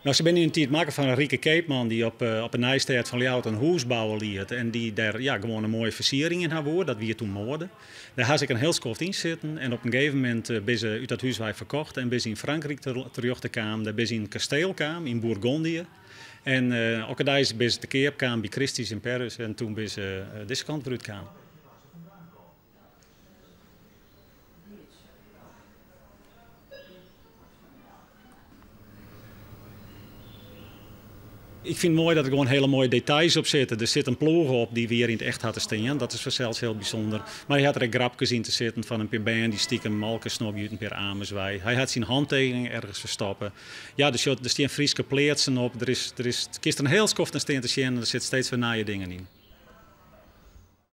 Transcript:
No, se binne yn in tiid makke fan in rike keapman dy't op op 'e Nijstêd fan Ljouwert in hûs bouwe liet en dy't dêr ja, gewoan in moaie fersiering yn ha woe. Dat wie toen moade. Dêr ha se ek in hiel skoft yn sitten en op in gegeven momint binne se út dat hús wei ferkocht en binne se yn Frankryk terjochte kaam. Dêr binne se yn in kasteel kaam yn Boergondië en okkerdeis binne se te keap kaam by Christie's in Paris en toen binne se dizze kant wer út kaam. Ik fyn it moai dat der gewoan hiele moaie details op sitte. Der sit in ploech op dy't we hjir yn it echt ha te stean. Dat is fansels hiel bysûnder. Mar hy hat der ek grapkes yn te sitten fan in pear bern dy't stikem molke snobje út in pear amers wei. Hy hat syn hantekening ergens ferstoppe. Ja, der sjocht, der stean Fryske pleatsen op. Der is, der is, kinst der in hiel skoft nei stean te sjen en der sit steeds wer nije dingen yn.